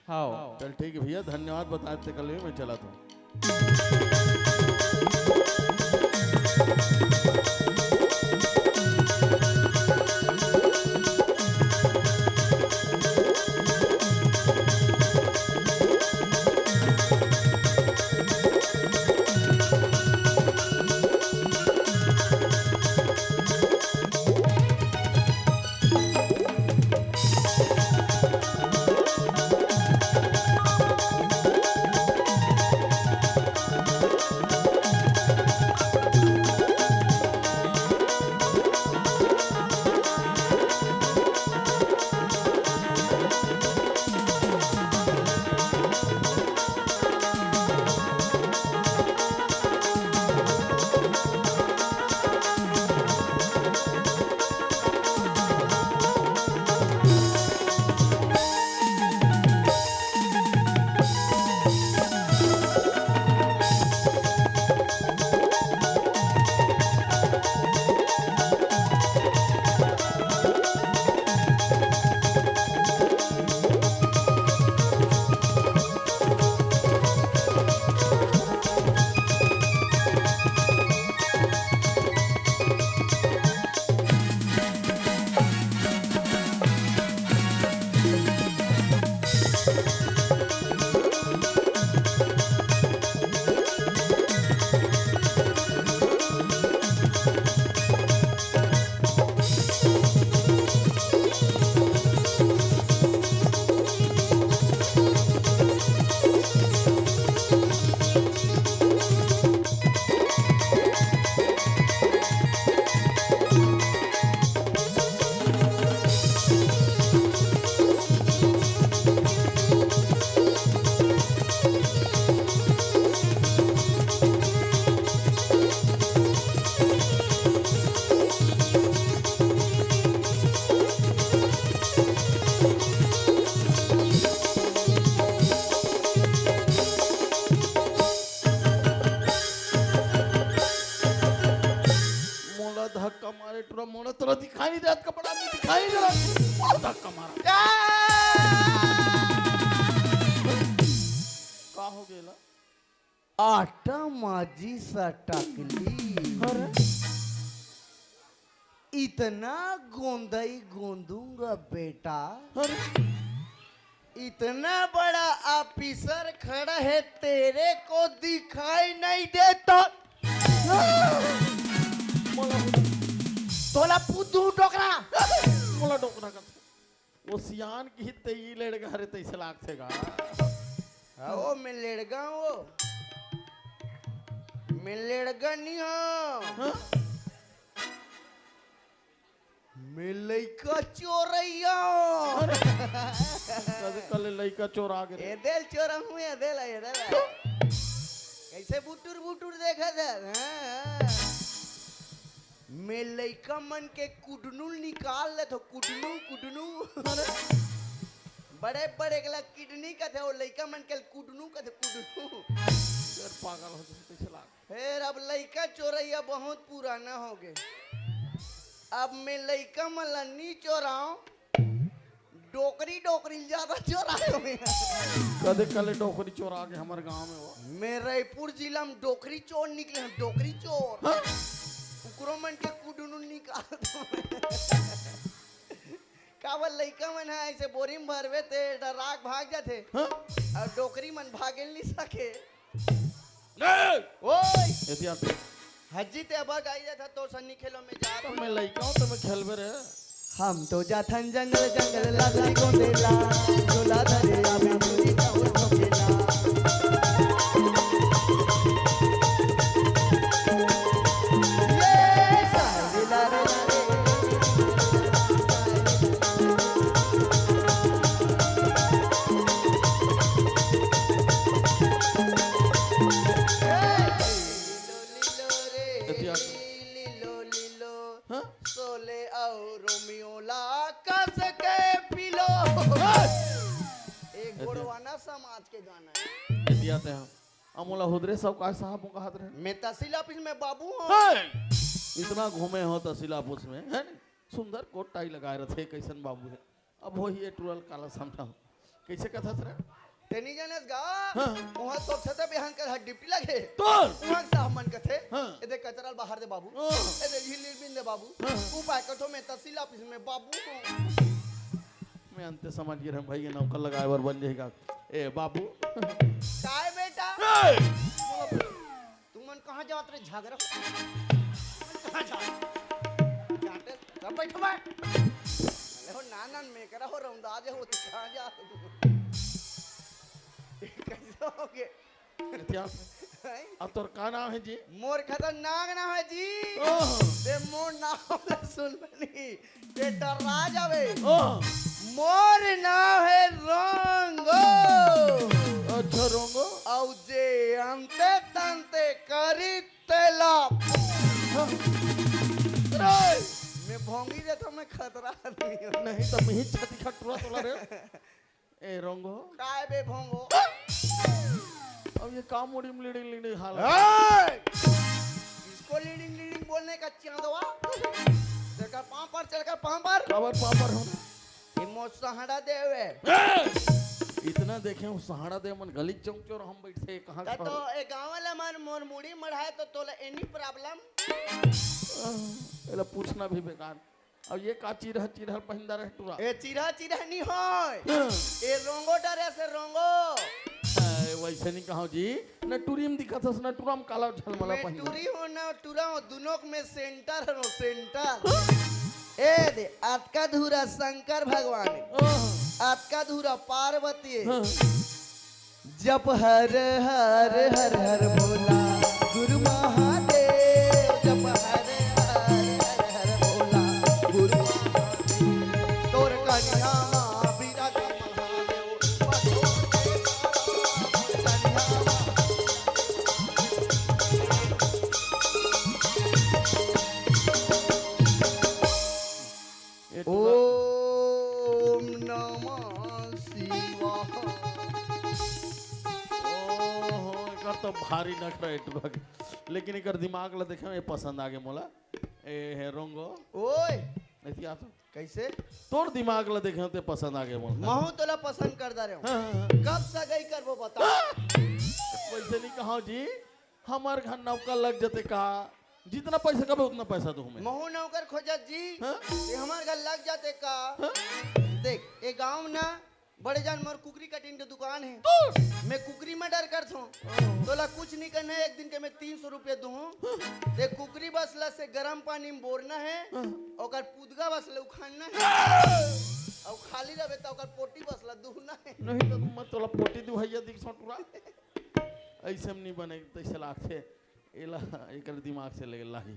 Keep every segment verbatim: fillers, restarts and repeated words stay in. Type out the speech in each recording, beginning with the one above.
हाँ। चल ठीक है भैया, धन्यवाद बताए ते कल मैं चला था। मोला धक्का मारे टुरा, मोला तोला दिखाई नहीं देत, कपड़ा में दिखाई नहीं देत, मोला धक्का मारा। का हो गेला? आटा माजी सटकली। अरे। इतना गोंदई गोंदूंगा बेटा। अरे। इतना बड़ा ऑफिसर खड़ा है, तेरे को दिखाई नहीं देता? मोला तोला पुदू डोकरा। मोला डोकरा का। वो सियान की ते ई लड़का हरे तैसे लागथे गा। हाँ, वो मैं लड़का हूँ, वो मैं लड़का नहीं हूँ। हाँ? मैं लइका चोरैया। अरे, कदे कले लइका चोरा गे रे। एदेल चोरा हूँ, एदेल, एदेल। कैसे बुटुर बुटुर देखा था? हाँ, हाँ। मैं लइका मन के कुडनू निकाल ले तो कुडनू, कुडनू। अरे। बड़े बड़े गला किडनी कथे, वो लइका मन के कुडनू कथे, कुडनू। यार पागल हो जाए, कैसे लाग? फेर अब लइका चोरैया बहुत पुराना हो गे। अब मैं लइका मन ला नी चोराव, डोकरी, डोकरी ज्यादा चोराव। कदे कले डोकरी चोरा गे हमर गांव में वो। मैं रायपुर जिला में डोकरी चोर निकले हूँ, डोकरी चोर। हाँ? कुकरो मन के कुडुनू निकाल दो। काबर लइका मन ह ऐसे बोरी में भरवे ते डराक भाग जाथे। हाँ? और डोकरी मन भागे नहीं सके। नहीं। ओए! एतिया पे। हज्जी ते अब गाई जाथा तो सन्नी खेलो में जा तो तो मैं जा। लइका हूँ तो मैं खेलबे रे। हम तो जाथन जंगल जंगल लादरी गोंदेला, झोला धरे आवे चोरी का हो झोंकेला। ये सारे ला रे ला रे। लीलो लीलो रे, एतिया। लीलो लीलो। हाँ? सोले अउ रोमियो ला कस के पिलो। हाँ? एक एतिया। गोड़वाना समाज के गाना है। एतिया ते हम। अमोला हुदरे साहूकार साहब को कहत रहे। मैं तहसील ऑफिस में बाबू हूँ। हे! इतना घूमे हो तहसील ऑफिस में, है नी? सुंदर कोट टाई लगाए रथे, कैसन बाबू है। अब वही ये टुरल काला समझाओ। कइसे कथस रे? ते नी जानस गा? हाँ। उहाँ स्वच्छता अभियान कर ड्यूटी लगे। तो उहाँ के साहब मन कथे, हाँ। "ए दे कचरा ल बाहर दे बाबू, हाँ। ए दे झिल्ली ल बीन दे बाबू, हाँ। ऊ पाय कथो में तहसील ऑफिस में बाबू।" मैं अंते समझ गे रहेंव भई, ये नौकर लगाय बर बन जाही का। ए बाबू। काय बेटा? ए! तुमन कहाँ जात रहे झगरा? तुमन कहाँ जात रहे? जाते सब बैठो बा। अरे हो नानन में करा हो रौंदा जे हो, कहाँ जात हो? कैसे हो गए? इतिहास। हैं? अब तोर का नाम हे जी? मोर खतरनाक नाम हे जी। ओह। ते मोर नाम ला सुन बनी। ते डरा जाबे। ओह। मोर नाम हे रोंगो। अच्छा, रोंगो। अउ जे अंते तंते करी तेला। हाँ। रे। मैं भोंगी देथों, मैं खतरा आदमी हूँ। नहीं तो मैं ही छाती खटुआ तोला रे। ए रोंगो। काय बे भोंगो? अब ये का मुड़ी में लीडिंग लीडिंग हाल है? ए! इसको लीडिंग लीडिंग बोलने का चांदवा? चलकर पांव पर, चलकर पांव पर। काबर पांव पर हूँ? ये मोर सहाड़ा देव हे। ए! इतना देखे हूँ सहाड़ा देव मन गली चौक चौराहा में बैठे, कहाँ त खड़े? तो ए गाँव वाला मन मोर मुड़ी मढ़ाए तो तोला any problem? आह, एला पूछना भी बेकार। अब ये का चिरह चिरह पहिंदा रहे टुरा? ए चिरह चिरह नी होय। हाँ। ए रोंगो डरे से रोंगो। ए, वैसे नहीं कहो जी, न टुरी में दिखत हस, न टुरा में काला झलमला मैं पहिंदा। टुरी हूँ, न टुरा हूँ, दुनों में center हूँ, center। हाँ। ए दे, अतका धूरा शंकर भगवान, ओह। अतका धूरा पार्वती। हाँ। जप हर हर हर हर भोला गुरु महादेव, जप हर हर हर हर भोला गुरु महादेव। तोर कनिहा मा बिराज महादेव, बसोर के सारा कनिहा मा। ए टुरा। ओम नमः शिवाय। ओहो, एकर तो भारी नखरा हे टुरा के। लेकिन एकर दिमाग ला देखे, ये पसंद आ गे मोला। ए हे रोंगो। ओए। एती आ तो। कैसे? तोर दिमाग ला देखे, ते पसंद आ गे मोला। महू तोला पसंद कर डारे हूँ। हाँ, हाँ, हाँ। कब सगाई करबो बता। हाँ। वैसे नहीं कहो जी। हमर घर नौकर लग जते का? जितना पैसा कबे उतना पैसा दूँ मैं। महू नौकर खोजत जी, हाँ? ये हमर घर लग जाते का? हाँ? देख, ये गांव ना बड़े जान मोर कुकरी कटिंग के दुकान हे। तू? मैं कुकरी murder करथों। ओह। तोला कुछ नहीं करना हे, एक दिन के मैं तीन सौ रुपया दूँ। हाँ। देख, कुकरी बसला से गरम पानी में बोरना हे, हाँ। ओकर पुदगा बसला उखाड़ना हे, हाँ। अउ खाली रहबे त ओकर पोटी बसला दूहना हे। नहीं तो मैं तोला पोटी दुहैया दिख सोटुरा। अइसे में नहीं बने, तइसे लागथे। एला एकर दिमाग से ले लाही।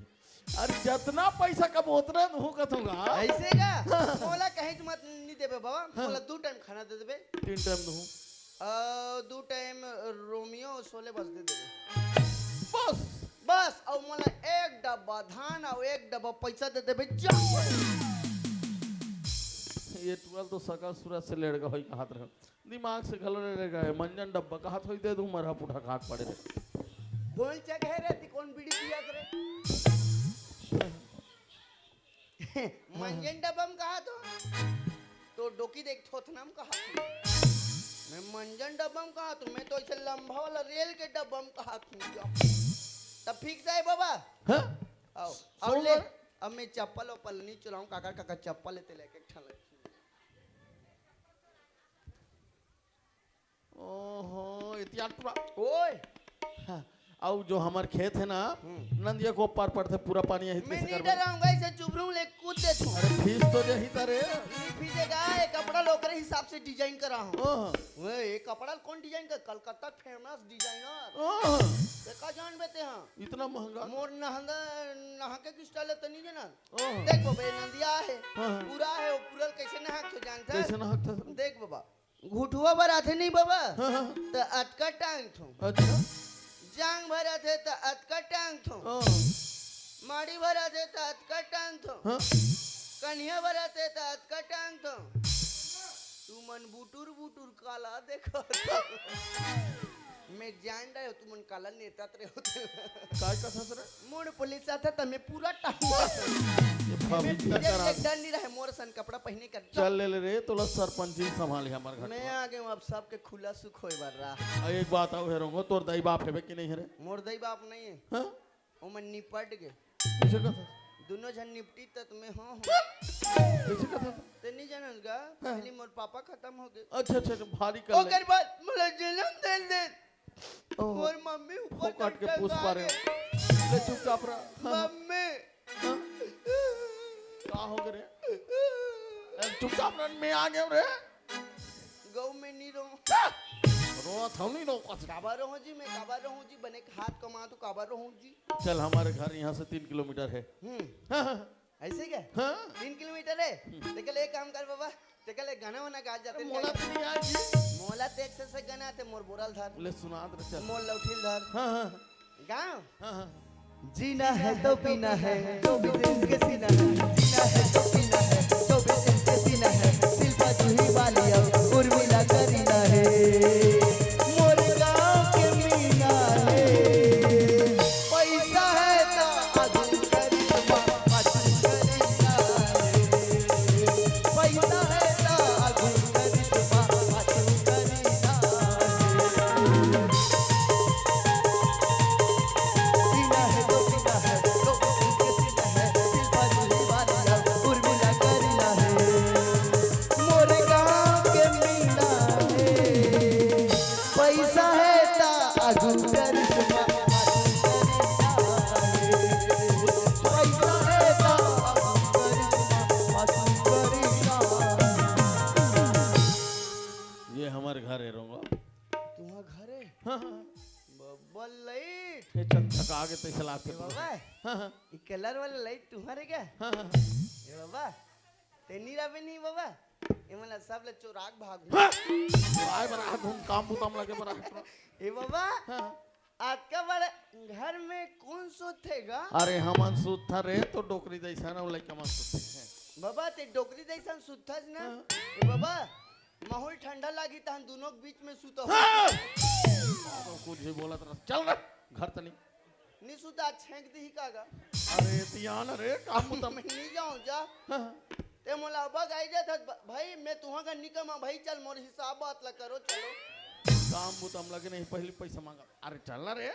अरे जतना पैसा कब उतना दूँ कथों गा। अइसे का? मोला कहीं मत नहीं देबे बाबा, हाँ। मोला दू टाइम खाना दे देबे। तीन टाइम दूँ। आ, दू टाइम रोमियो शोले बस दे देबे। बस? बस, अउ मोला एक डब्बा धान अउ एक डब्बा पैसा दे देबे, जा। ये टुरा तो सकल सूरत से लेड़गा होई कहत रहे। दिमाग से घलो ले लेगा, ये मंजन डब्बा कहत होई दे दूँ, मरहा पुठा खात पड़े रे। बोल चक हे रे, ती कौन बीड़ी पियत रे? मंजन डब्बा में कहत हो? तो डोकी देख थोथना में कहत हो। मैं मंजन डब्बा में कहत हो, मैं तो ऐसे लंबा वाला रेल के डब्बा में कहत हो। तब ठीक से हे बाबा? हाँ? आओ, सो आओ ले। गए? अब मैं चप्पल वप्पल नहीं चलाऊं, काका, काका चप्पल लेते लेके ठन लगी। ओहो, इतिया टुरा। ओए। हाँ, अउ जो हमर खेत हे ना, हम्म। नंदिया के ओ पार पड़थे, पूरा पानी यही मैं से नहीं करबे। डराऊंगा, इसे चुभरू ले कूद दे तू। अरे, फीस तो यही तारे। नहीं फीसेगा, ये कपड़ा ला ओकरे हिसाब से design करा हूँ। ओह। ओए, ये कपड़ा कौन design कर? Calcutta famous designer। ओह। ते का जानबे ते हाँ? इतना महंगा? मोर नहंगा, नहा के किस style तो नहीं जाना? ओह। देख बाबा, ये नंदिया हे, हाँ, हाँ। पूरा हे, वो पूरा कैसे नहा के जानता है? कैसे नहा के? देख बाबा, घुटवा भर आथे नहीं बाबा, हाँ, हाँ। त अतका टांगथों। अच्छा। जांग भर आथे त अतका टांगथों। हाँ। माड़ी भर आथे त अतका टांगथों। हाँ। कनिहा भर आथे त अतका टांगथों। तुमन बुटुर बुटुर काला देखत हो। मैं जान रहे हो तुमन काला नेतात रहे हो। काय कथस रे? मोड़ पुलिस आथे त मैं पूरा टांग। ये भाभी मैं का पीरियड करा के दे। डर नहीं रहे, मोर सन कपड़ा पहिने कर। चल ले ले रे, तोला सरपंची संभाले हमर घर मैं का। आ गए हूँ, अब सबके खुला सुख होए बर रहा। आ, एक बात आऊ हे रोंगो, तोर दाई बाप हेबे कि नहीं हे रे? मोर दाई बाप नहीं है। हाँ? ओमन निपट गए। कइसे कथा? दोनों झन निपटी त मैं हो हो। कइसे कथा? ते नहीं जानस गा? हाँ। पहले मोर पापा खत्म हो गए। अच्छा, अच्छा, अच्छा, भारी कर ले। ओकर बाद मोला जन्म दे दे। ओह, मोर मम्मी ऊपर फोकट के टंगा पूछ पा रहे हो। ले चुपचाप रह। हाँ, हाँ। मम्मी। हाँ? का हो गए रे? ए, चुपचाप रह, मैं आ गया रे। गऊ में नहीं रहूं। रोत हूं नहीं, रोकत। काबर रहूं जी, मैं काबर रहूं जी, बने के हाथ कमा तो काबर रहूं जी। चल, हमारे घर यहाँ से तीन किलोमीटर है। हम्म। हाँ, हाँ। ऐसे क्या? हाँ। तीन किलोमीटर है? हम्म। तेकर ले एक काम कर बाबा, तेकर ले गाना वाना गा जाते अरे, हैं मोला क्या? तो नहीं आए जी। मोला तो एक से, से गाना आते, मोर बोरल धर। ले सुना दे, चल। मोर लौठिल धर। हाँ, हाँ। गाँव। हाँ, हाँ। जीना है तो पीना है, चौबीस इंच के सीना है। जीना है तो पीना है, चौबीस इंच के सीना है। शिल्पा जूही वाली अउ उर्मिला करीना है। मोर गाँव के मीना है। पैसा है तो आगू करिश्मा, पाछू करीना है। पैसा है तो आगू करिश्मा, पाछू करीना है। जीना है तो जीना है, लोगों के सीना है, शिल्पा जूही वाली अउ उर्मिला करीना है। मोर गाँव के मीना है। पैसा है ता आगू करिश्मा, पाछू करीना है। पैसा है ता आगू करिश्मा, पाछू करीना है। ये हमर घर है रोंगो। तुम्हार घर है? हाँ, हाँ। बब्बा लाइट। ये चकचका के तैसे लागथे ए बाबा, हाँ, हाँ। ये कलर वाला लाइट तुम्हारे क्या? हाँ, हाँ। ए बाबा, ते नी रबे नहीं बाबा। ये मला सब ले चोराक भाग। हाँ। आए बरा हाथ हम काम बुताम लगे बरा हाथ। ए बाबा, हाँ, हाँ। अतका बड़े घर में कौन सोथे गा? अरे हमन सोथन रे तो डोकरी जैसा ना, वो लइका मन सोथे हैं। बाबा, ते डोकरी जैसा सोथस ना? हाँ। ए बाबा, माहौल ठंडा लागी तहन दोनों के बीच में सुता हो। हाँ! बाबा कुछ भी बोलत रह। चल रे, घर तनी। नी सुता, छेंक दिही का गा? अरे तियान रे, काम बुता। मैं नी जाऊं जा। हाँ। ते मोला अब गाई देत हस, भ-, भाई मैं तुहा का नी कमा भाई, चल मोर हिसाब बात ला करो, चलो। काम बुता हम लगे नहीं, पहले पैसा मांगा। अरे चल ना रे।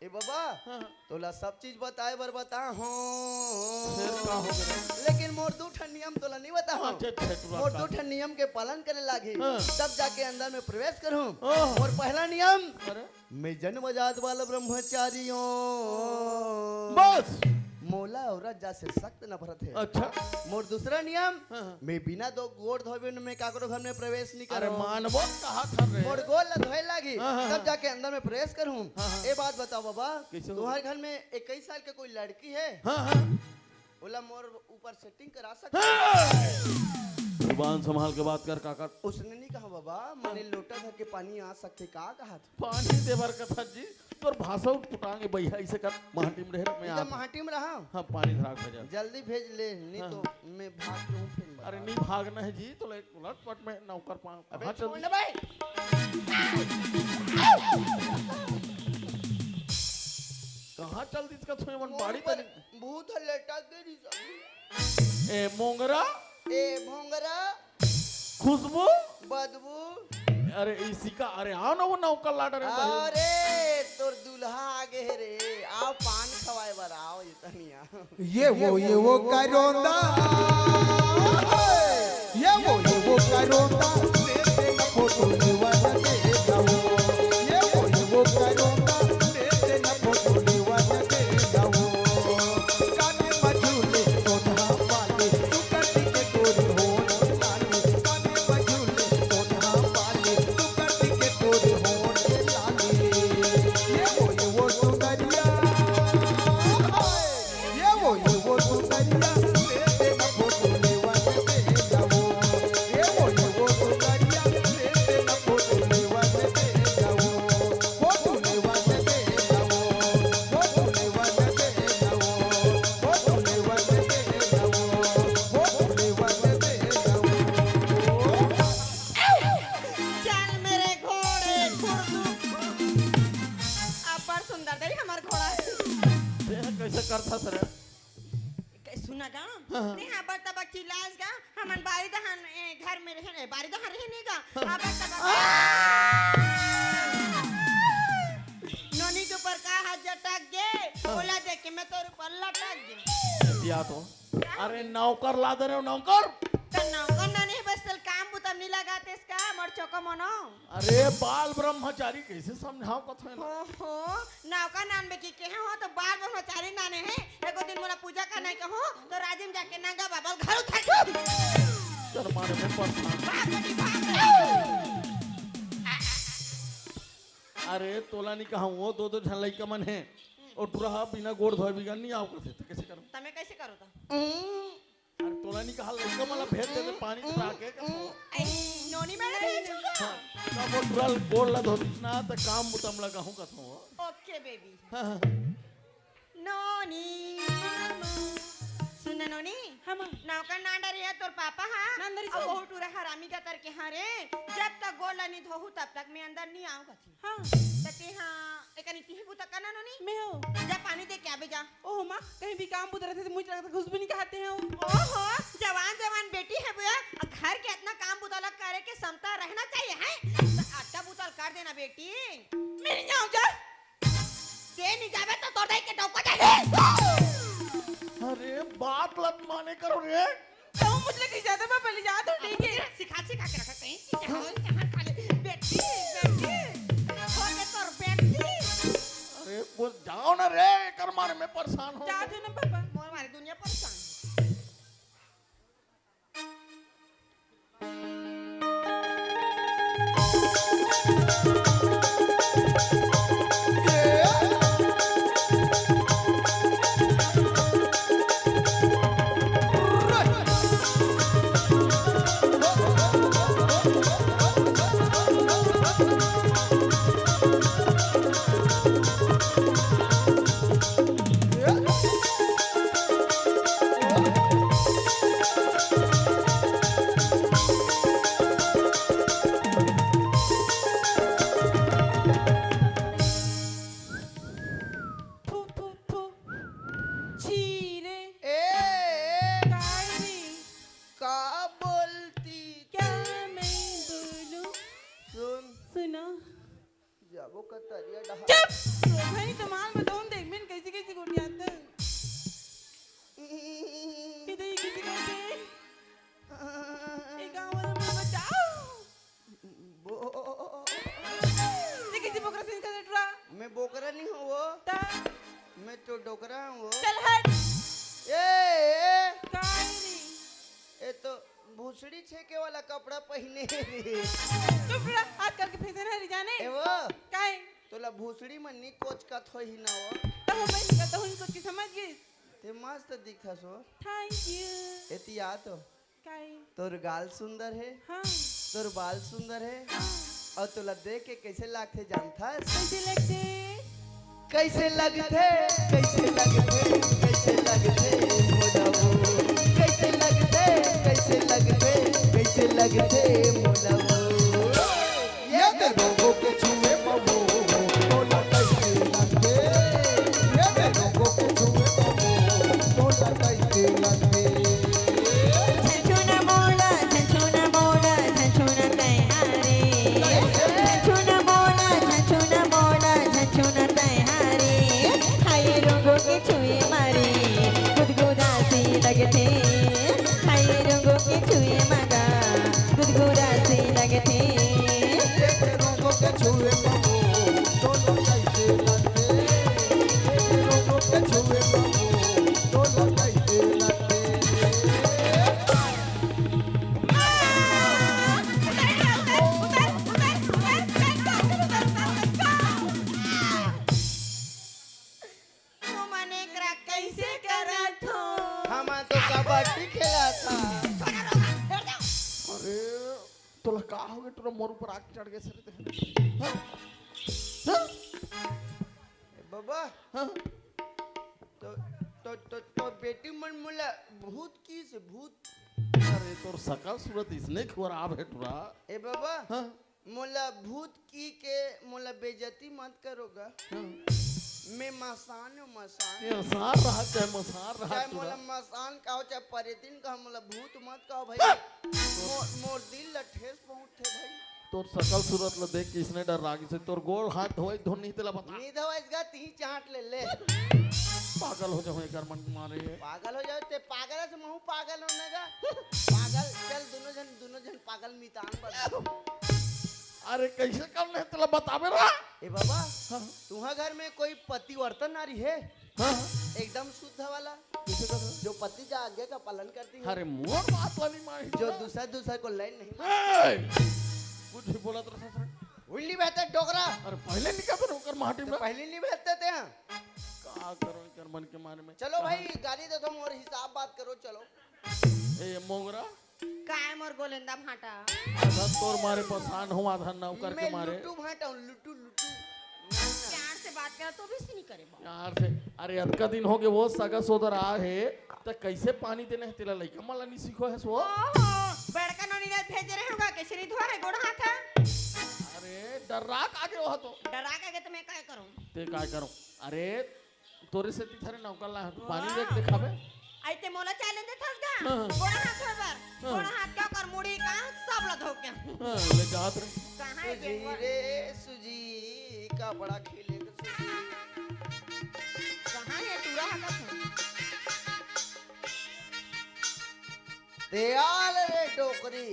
ए बाबा, हाँ। तोला सब चीज बताए बर बता हो। फिर का हो गया? लेकिन मोर दू ठन नियम तोला नहीं बता हो। अच्छा, अच्छा, तू मोर रख दू का। ठन नियम के पालन करे लागी, हाँ। तब जाके अंदर में प्रवेश करूं। ओह। मोर पहला नियम, अरे? मैं जन्मजात वाला ब्रह्मचारी हूँ। बस। मोला औरत जात से सख्त नफरत है। अच्छा। मोर दूसरा नियम, हाँ, हाँ। मैं बिना दो गोड़ धोबे में काकरो घर में प्रवेश नहीं अरे करूँ। मानबो कहा था रे। मोर गोड़ ला धोए लागी, हाँ, हाँ, तब हाँ। जाके अंदर में प्रवेश करूँ। हाँ, हाँ। ए बात बताओ बाबा, कैसे हो? तुम्हारे घर में इक्कीस साल के कोई लड़की है? हाँ, हाँ। ओला मोर ऊपर सेटिंग करा सकते हैं? हाँ। जुबान संभाल के बात कर काका। उसने नहीं कहा बाबा, मने लोटा धर के पानी आ सकते, का कहा था? पानी देबर कथा जी, तोर भाषा उटपुटांगे भैया, इसे कर माटी में रहे, मैं इधर आप माटी में रहा। हाँ, पानी धरा के भेजा। जल्दी भेज ले, नहीं हाँ। तो मैं भाग लूँ फिर। अरे नहीं भागना है जी, तो ले लटपट में नौकर पा-, अबे हाँ, छोड़ चल। ना भाई। कहाँ चल दी इसका छोए मन मोर बाड़ी ऊपर तनी? भूत है, लटक गई सब। ए मोंगरा, ए भोंगरा, खुशबू, बदबू। अरे इसी का, अरे आओ ना वो नौकर लाडा रे भाई। अरे तोर दूल्हा आगे है रे, आओ पान खवाए बर आओ ये तनिया। ये वो, ये वो करोंदा, ये वो, ये वो करोंदा, ले दे ना फोटो दीवाना दे जाओ। ये वो, ये वो करोंदा, ले दे ना फोटो दीवाना दे जाओ। काने मझुले सोधा पाले, तू कटी के तोरी होठ लाली। काने मझुले सोधा पाले, तू कटी के तोरी होठ लाली। ये वो, ये वो सुंदरिया, ये वो, ये वो सुंदरिया, ले दे ना फोटो लेवा के दे जाओ। ये वो, ये वो सुंदरिया, ले दे ना फोटो लेवा के दे जाओ। फोटो लेवा के दे जाओ। फोटो लेवा के दे जाओ। फोटो लेवा के दे जाओ। फोटो लेवा के दे जाओ। चल मेरे घोड़े, खुरदू, खुरदू। अब्बड़ सुंदर दई हमर घोड़ा। देख कैसे करथस रे। कै-, सुना गा? हाँ, हाँ। तेहा बड़ तबक चिल्लास गा, हमन बारी दहन, ए, घर में रहे, ए, बारी दहन रहे नहीं गा। हाँ। अबर तबक नोनी के ऊपर का हाथ झटक गे, हाँ। ओला देख के मैं तोर ऊपर लटक गे। या तो। का? अरे नौकर ला दे रहे हो, नौकर। त नौकर ना नहीं, बस तल काम बुता नहीं लगातेस का, मोर चोको मनो। अरे बाल ब्रह्मचारी कैसे समझाओ कथो ना? हो, हो, नौकर नान बे की कहे हो तो बाल ब्रह्मचारी नाने है। एको दिन मोला पूजा करना है कहो तो राजिम जाके नंगा बाबा घर उठा के। चल मारे में पड़ता। भाग बेटी, भाग। अरे तोला नहीं कहा वो दो दो झन लइका मन है। और टुरा हा बिना गोड़ धोए बिगन नहीं आओ करते, तो कैसे करूं? तमे कैसे करो तो? अरे तोला नहीं कहा लइका मन ला भेज देते पानी पिला के, कैसे? ऐ, नोनी मैडम नहीं चुका। हाँ, तब वो टुरा गोड़ ला धोती ना, तो काम बुतम ला कहूं कथो। ओके बेबी। हाँ, हाँ। नोनी। सुन नोनी। हाँ, माँ। नौकर नांडा रे तोर पापा हा। नांदरी अब सो। बहुत टुरा हरामी का तर के हाँ रे। जब तक गोड़ ला नहीं धोहू तब तक मैं अंदर नहीं आऊं कथी। हाँ। त तेहा एकनी तिही बुता करना नोनी। मैं हो। जा पानी दे के आबे जा। ओहो माँ, कहीं भी काम बुता रहते तो मुझे लगता खुशबू नहीं कहते हैं। ओहो, जवान जवान बेटी है बुआ, अउ घर के इतना काम बुता लग करे के समता रहना चाहिए है। त अट्टा बुता कर देना बेटी। मेरी जाओ जा। ते नहीं जाबे तो तोर दाई के डौका जाही। अरे बात लत माने करो रे। तो मुझे कहीं ज्यादा मैं पहले जा तो ठीक है। सिखा सिखा के रखा कहीं कि जहाँ जहाँ खाली बेटी बेटी हो के तोर बेटी। अरे वो जाओ ना रे, कर मारे मैं परेशान हो जा गया। तू ना पापा। मोर मारे दुनिया परेशान। फू, फू, फू। छी रे। ए, ए। काय रे? का बोलती? क्या मैं बोलूं? सुन। सुना। जाबो कतरिया डहा। चुप! भाई तो माल में दौन देख, मैंने कैसे कैसे गोटियात। ये तो ये किसी कैसे? ये गाँव वाला मुझे बचाओ। बो- ये किसी बोकरा से निकल टुरा। मैं बोकरा नहीं हूँ वो। ता? मैं तो डोकरा हूँ वो। चल हट। ए, ए। काय रे? ए तो भूसड़ी छेके वाला कपड़ा पहिने हे रे। चुप रह, आजकल के फैशन हे रे जाने। ए वो। काय? तोला भूसड़ी मन नी कोचकत होही ना वो। तब मैं निकलता हूँ इनको की समझ गई। ते मस्त दिखस हो। Thank you। एती आ तो। काय? तोर गाल सुंदर हे। हाँ। तोर बाल सुंदर हे। हाँ। अउ तोला देख के कैसे लागथे जानथस? कैसे लगथे? कैसे लगथे, कैसे लगथे, कैसे लगथे मोला वो? कैसे लगथे, कैसे लगथे, कैसे लगथे मोला वो? ये ते रोगों के छुए पवो, तोला कैसे लगथे? ये ते रोगों के छुए पवो, तोला कैसे लगथे? झनझुन मोला, झनझुन मोला, झनझुन तैहारे। झनझुन मोला, झनझुन मोला, झनझुन तैहारे। हाय रंगो के छुए मारे, गुदगुदासी लगथे। हाय रंगो के छुए मगा, गुदगुदासी लगथे। ये रंगो के छुए मगो, तोला कैसे लगथे? ये रंगो के छुए मगो, तोला कैसे लगथे? तुमन एकरा कैसे करत हो? हमन तो कबड्डी खेलत हन। छोड़ा रोगा, हट जाओ। अरे, तोला का हो गे? टुरा मोर ऊपर आके चढ़ गे सरे ते। हाँ? हाँ? ए बाबा, हाँ? तो, तो, तो, तो बेटी मन मोला भूत किहिस, भूत। अरे, तोर सकल सूरत इसने खराब हे टुरा। ए बाबा, हाँ? मोला भूत की के मोला बेइज्जती मत करो गा। हाँ। मैं मसान हूँ, मसान। ये मसान रहा, चाहे मसान रहा, चाहे टूरा। मोला मसान कहो, चाहे परेतिन कहो, मोला भूत मत कहो भाई। हाँ। मोर, मोर दिल ला ठेस पहुँचथे भाई। तोर सकल सूरत ला देख के इसने डर लागिस हे। तोर गोड़ हाथ धोए धुन नहीं तेला बता। नहीं धोए इसका तीन चाट ले ले। पागल हो जाऊँ एकर मन मारे। पागल हो जाओ ते, पागल हे से महू पागल होने का। पागल, चल दोनों जन, दोनों जन पागल मितान बन। अरे कैसे करने हे तेला बताबे रा। ए बाबा, हाँ। तुम्हारे घर में कोई पतिव्रता नारी है? हाँ। एकदम शुद्ध वाला, कैसे कर? जो पति का आज्ञा का पालन करती है। अरे मोर बात वाली माँ ही जो तो। दूसरा, दूसरा को लाइन नहीं मार। ए! कुछ भी बोला तो ससुर। उल्ली बहते डोकरा। अरे पहले निकल तो ओकर माटी तो में। पहले नहीं बहते थे हाँ। का करो एकर मन के मारे में। चलो भाई, गाली दे दो, मोर हिसाब बात करो, चलो। ए मोगरा। काय मोर गोलेंदा भांटा। आधा तोर मारे पसान हूँ, आधा नौकर के मैं मारे। लुटू भांटा हूँ, लुटू, लुटू। प्यार से बात करा तो भी नहीं करे बा। प्यार से, अरे अतका दिन हो गए वो सगा सोदर आ हे, त कैसे पानी देना है तेला लइका मन ला नहीं सीखो है सो। ओहो, बड़का नोनी ला भेजे रहे होगा, कैसे नहीं धोआ है गोड़ हाथ है? अरे डर्रा के आगे हो तो। डर्रा के आगे तो मैं काय करूँ? ते काय करो? अरे तोरे से तीथरे नौकर ला, तू पानी देख देखाबे। आई ते मोला challenge देथस गा? हाँ। गोड़ा हाथ धोए बर। हाँ। गोड़ा हाथ क्या कर, मुड़ी का सब ला धो के। हाँ, ले जात रे। कहाँ है सुजी बेंगवा? रे सुजी, का बड़ा खेले के सुजी। कहाँ है टूरा हा का? दयाल रे डोकरी,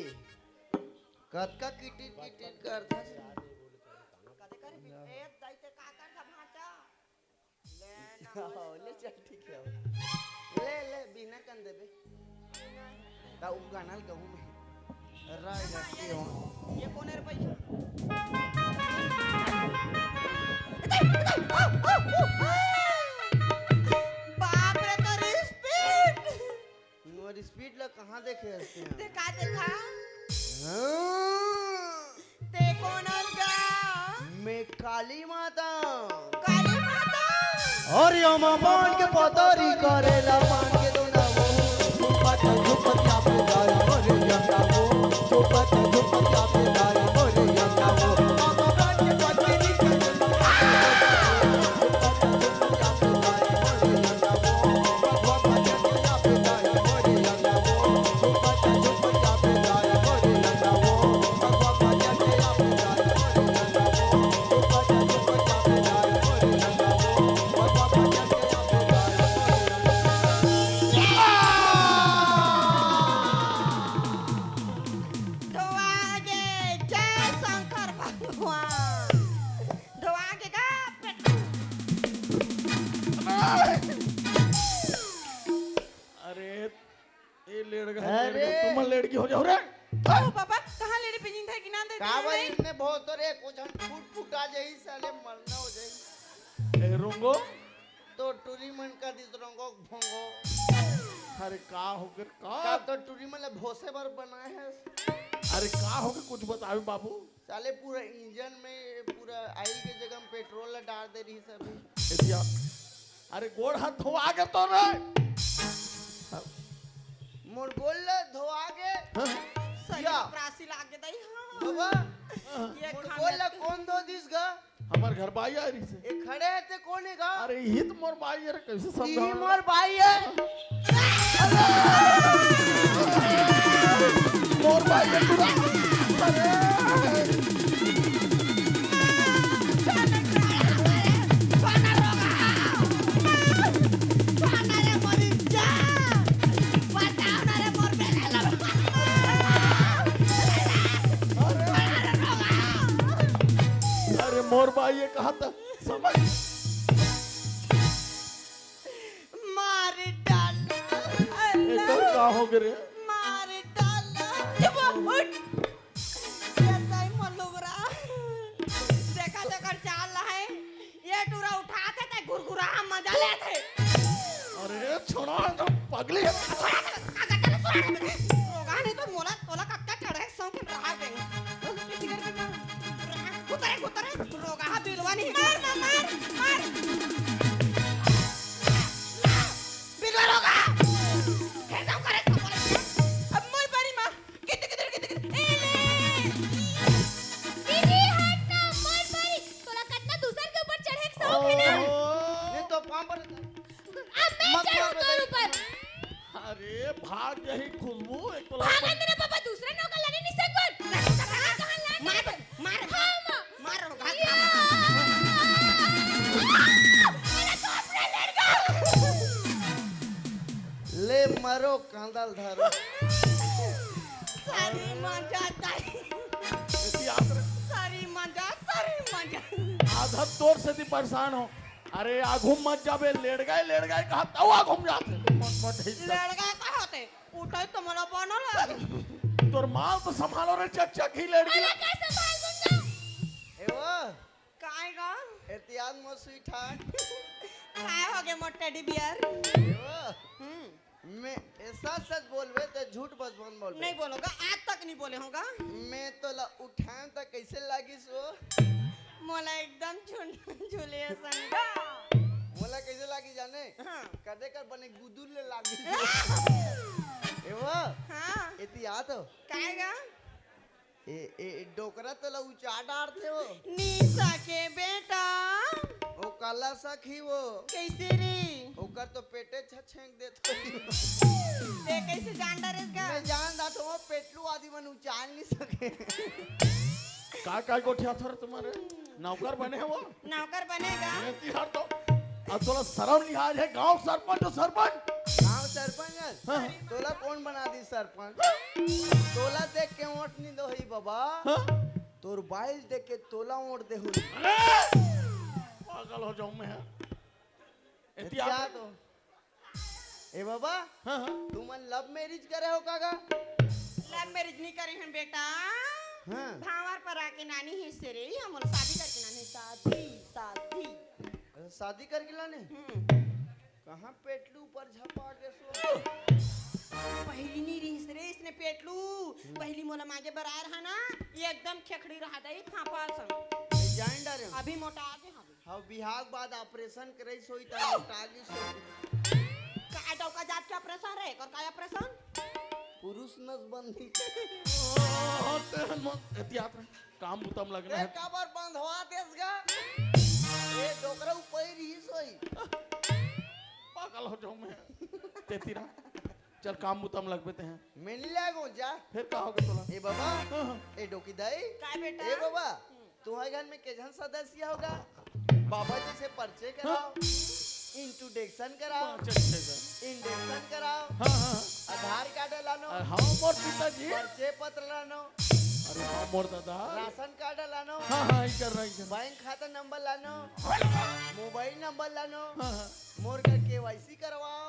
कतका किटिर किटिर करथस। कदे कर ए दाई ते का करथा भांचा? ले ना, ले चल, ठीक है। ले, ले, बिना कन देबे। ता उ गाना ल कहूँ मैं। राय रखती हूँ। ये कौन है रे भैया? बाप रे, तोर speed। मोर speed ला कहाँ देखे हस तें? ते का देखा? हाँ। ते कोन अस गा? मैं काली माता। काली माता? अरे अमा पान के पतरी करेला पान के दोना वो। झुमत झुमत या पे दाई मोरे यंदा वो। झुमत झुमत या पे दाई मोरे यंदा वो। अमा पान के पतरी करेला धोआ गे, जय शंकर भगवान। धोआ गे गा, पेट। अरे, ए लेड़गा, अरे। लेड़गा, तुम लेड़गी हो जाओ रे। ओ बाबा, कहाँ लेड़े पे जिंदा है कि ना दे का दिया भाई, नहीं? इसने बहुत तो रे, कुछ हम फूट फूट आ जाई, साले मरना हो जाई। ए रोंगो। तो टूरी मन का दिस रोंगो भोंगो। अरे का हो गए, का? का तो टूरी मन ले भोसे बर बनाए है। अरे का हो गए, कुछ बतावे बाबू। साले पूरा इंजन में पूरा आइल के जगह में पेट्रोल ला डाल दे रही सब। ए भैया, अरे गोड़ हाथ धोआ गे तो रे। मोर गोड़ ला धोआ गे। हाँ। सही या। प्रासी लाग गे दई, हाँ। बाबा, ये मोर खाना गोड़ ला कौन धो दिस गा? हमर घर बाई आ रही से। ए खड़े हे ते कोन हे गा? अरे, इही तो मोर बाई हे रे, कैसे इही समझाऊं? मोर बाई हे। मोर बाई हे पूरा। अरे। अरे, मोर बाई हे कहा था। समझ। मार डाल। एकर का हो गे रे? मार डाल। चुप हो, उठ। ये ताई मलुगरा। देखा तो कर चाल है। ये टूरा उठाथे ते गुरगुरा मजा लेथे। अरे छोड़ा तो पगली है। रोगा नहीं तो मोला, तोला कक्का चढ़े सौंक रहा दे। किसी घर में ना। उतरे, उतरे, रोगा बिलवा नहीं। मार, मार, मार, मार। बिलवा रोगा। हे जाऊ करे सब बोले। अब मोर बारी माँ। कित, कित, कित, कित। ए ले। आज यही खुशबू एक तो भागन दे ना बाबा, दूसरा नौकर लाने नहीं सकबन। कहाँ, कहाँ लाने? मार, मार, हाँ, माँ। मार, मार। या! मेरा दूसरा लड़का। ले मरो, कांदल धरो। सारी मजा ताई। ऐसी याद रख। सारी मजा, सारी मजा। आधा तोर से ती परेशान हो। अरे, आघू मत जाबे, लेड़ गए, लेड़ गए, कहा तऊ आघू म जाते। मत, मत, हे सब। लेड़ गए का होते? उठाई तो मला बनल है। तोर माल तो संभालो रे, चक, चक ही लेड़ गई। अरे, कैसे भाई गुंडा? ए वो, काय गा? एतियान मो sweetheart। काय हो गए मोर teddy bear? ए वो, हम्म। मैं ऐसा सच बोलबे तो झूठ बस मत बोलबे। नहीं बोलोगा, आज तक नहीं बोले होगा। मैं तोला उठाएं त कैसे लागिस वो? मोला एकदम झुन-, झुले असन गा। मोला कैसे लागी जाने? हाँ। कदे कर बने गुदुल ले लागिस। ए वो? हाँ। एती आ तो। काय गा? ए, ए, डोकरा तोला उचा डारथे वो। निशा के बेटा। ओ काला सखी वो। कैसे रे? ओकर तो पेटे छछेंक देत होही। ते कैसे जान डारेस गा? मैं जान डारथों, वो पेटलू आदि मन उचाल नहीं सके। का, का गोठिया थर तुम्हारे? नौकर बने हो? नौकर बनेगा। ये तिहार तो, अब तोला शर्म नहीं आ रही है, गांव सरपंच तो सरपंच। गांव सरपंच है? हाँ। तोला कौन बना दी सरपंच? तोला देख के वोट नहीं दो ही बाबा। हाँ? तोर बाइल देख के तोला वोट दे हुई। अरे! पागल हो जाऊं मैं। एतिया एतिया तो। ए बाबा, हाँ, हाँ। तुमन love marriage करे हो का गा? Love marriage नहीं करे हन बेटा। हाँ। भांवर पर आके नानी ही से रे, हमन शादी करके नानी, शादी, शादी। अच्छा, शादी करके लाने? हम्म। कहाँ पेटलू ऊपर झपा के सो? पहली नहीं रहिस रे इसने पेटलू। हम्म। पहली मोला मांगे बर आए रहा ना, ये एकदम खेखड़ी रहा दई, फांफा सन। ये जान डारे हो? अभी मोटा आगे हम। हाँ, बिहाव के बाद operation करइस होही त मोटा गिस होही। का डौका जात के operation रे? एकर का operation? पुरुष नसबंदी। ओ, ते मन एतियात रहे। काम बुता म लगना ए, है। काबर बंधवा देस गा? ए, डोकरा ऊपर ही रहिस होही। पागल हो जाऊं मैं। तेतीरा। चल, काम बुता म लगबे ते हैं। मैं नहीं लागो, जा। फिर का होगे तोला? ए बाबा, हाँ, हाँ। ए डोकी दाई। का बेटा? ए बाबा, हम्म। तुम्हारे घर में के झन सदस्य होगा? बाबा जी से परिचय कराओ, हाँ। Introduction कराओ, अच्छा, अच्छा, अच्छा। Induction कराओ, हाँ, हाँ, हाँ। आधार कार्ड लानो, अरे हाँ, मोर पिताजी। परिचय पत्र लानो, अरे हाँ, मोर दादा। राशन कार्ड लानो, हाँ, हाँ, ई कर रहा, ई कर रहा। बैंक खाता नंबर लानो, हाँ। Mobile number लानो, हाँ, हाँ। मोर घर KYC करवाओ।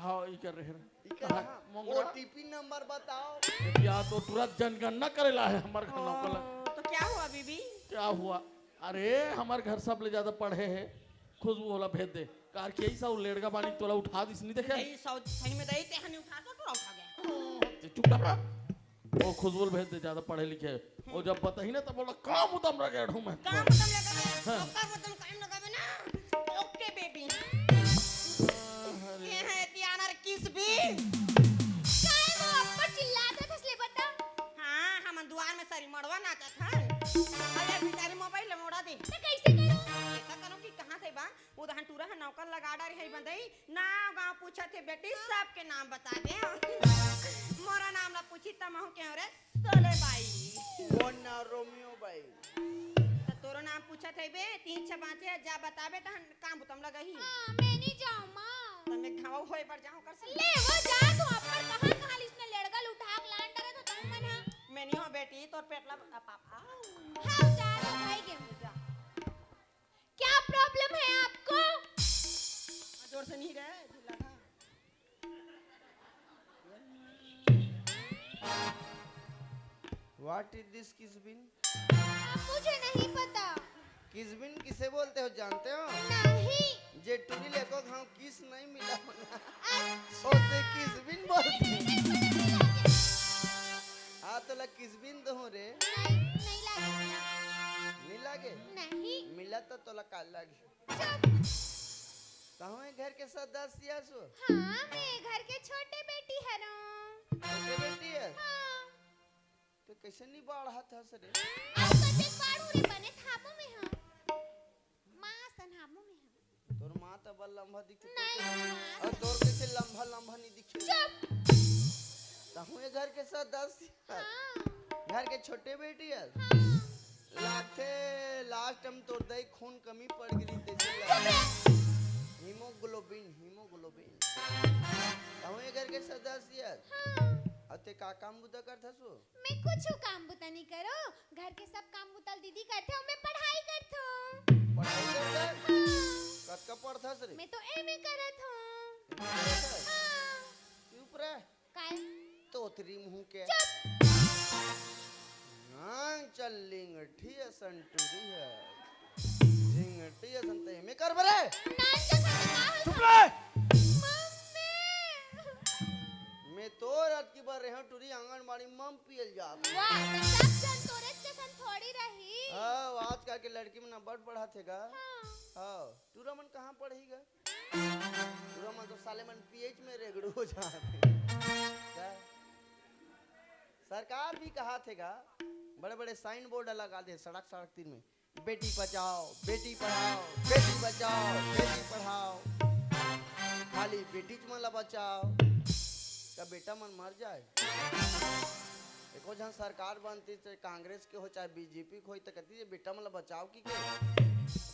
हाँ, ई कर रहे हैं। ई कर हाँ, रहा। मोंगरा। OTP number बताओ। या तो तुरंत जनगणना करे ला है हमार घर नौकर ला। ओ, तो क्या हुआ बीबी? क्या हुआ? अरे, हमार घर सब ले ज्यादा पढ़े है, खुशबू ओला भेज दे। कार के ऐसा वो लेड़गा बानी तोला उठा दिस नहीं देखे? नहीं, सौ-, सही में दई, ते हनी उठा तो तोला उठा गया। ते चुपचाप रह। वो खुशबू ल भेज दे, ज्यादा पढ़े लिखे। वो जब बताही ना, तब बोला, "काम उतम रगेड़ हूँ मैं।" काम उतम लगा मैं, हाँ। काम उतम काम लगा मैं ना। OK baby। अरे। ये है तियाना रे किस भी। काय वो अब्बड़ चिल्लात हस ले बता? हाँ, हमन दुआर में सारी मड़वा नाचत है। अरे बेचारी mobile ले मोड़ा दे। तो कैसे करो? ऐसा करो कि कहाँ थे बा? वो दहन टूरा ह नौकर लगा डारे है बंदई, नाव गांव पूछत हे बेटी, सबके नाम बता दे। मोरा नाम ला पूछी त महू के रे सोले बाई। मोर नाम रोमियो बाई। त तोरो नाम पूछत हे बे, तीन छह बाँचे हे, जा बताबे तहन काम बुतम लगही। हाँ, मैं नहीं जाऊँ माँ। त मैं घाव होए बर जाऊँ कर से। ले वो जा तू, अब्बड़ कहाँ कहाँ ले इसने लेड़गल उठा के लान डरे तो तहन मन हा। मैं नहीं हो बेटी, तोर पेट ला, आ, पापा। हाँ, जा तू भाई के मुझा। क्या problem है आपको? जोर से नहीं रहे, ढीला था। What is this किसबिन? मुझे नहीं पता। किसबिन किसे बोलते हो, जानते हो? नहीं। जे टूरी लेको घाव किस नहीं मिला होना। अच्छा। उसे किसबिन बोलते हैं। नहीं, नहीं, नहीं, नहीं, नहीं। हाँ, तोला किसबिन तो हूँ रे। नहीं, नहीं लागे मिला। नहीं लागे? नहीं। मिला तो तोला का लागे? चुप। तहूँ ए घर के सदस्य हसु? हाँ, मैं ए घर के छोटे बेटी हरों। छोटे बेटी है? हाँ। तो कैसे नहीं बाढ़त हस रे? अब कते बाढ़ू रे, बने थामो में हाँ। माँ सन हामो में हाँ। तोर माँ तो बड़ लंबा दिखते, नहीं, तोर के-, माँ। और तोर कैसे लंबा लंबा तहूँ ये घर के सदस्य हस। हाँ। घर के छोटे बेटी हस। हाँ। लागथे लास्ट टाइम तोर दई खून कमी पड़ गे रहिस, तइसे चुप रह। Haemoglobin, haemoglobin. तहूँ ये घर के सदस्य हस। हाँ। अउ तें का काम बुता करथस ओ? मैं कुछु काम बुता नइ करों, घर के सब काम बुता ल दीदी करथे अउ मैं पढ़ाई करथों। पढ़ाई करथस? हाँ। कतका पढ़थस रे? मैं तो एमए करत हों। एमए करथस? हाँ। चुप रह। काय? तोतरी मुँह के। चुप। नान चल लिंगठी असन टुरी हे। लिंगठी असन त एमए करबे रे। नान जसन त का होइस? चुप रह। मम्मी। मैं तोर अतकी बार रेहेंव टुरी आंगनबाड़ी म पिए ल जात। वाह, त सब झन तोरेच जसन थोड़ी रही। हाँ, आजकल के लड़की मन अब्बड़ पढ़त हे गा। हाँ। हाँ, टूरा मन कहाँ पढ़ही गा? टूरा मन तो साले मन पीएच में रेगड़ू हो जात हे। का? सरकार भी कहाथे गा, बड़े-बड़े साइन बोर्ड लगा दे सड़क-सड़क तीर में, "बेटी बचाओ, बेटी पढ़ाओ, बेटी बचाओ, बेटी पढ़ाओ।" खाली बेटीच मन ला बचाओ, का बेटा मन मर जाए? एको झन सरकार बनतिस, चाहे कांग्रेस के हो, चाहे बीजेपी के होई, त कहितिस, "बेटा मन ला बचाओ कि के?"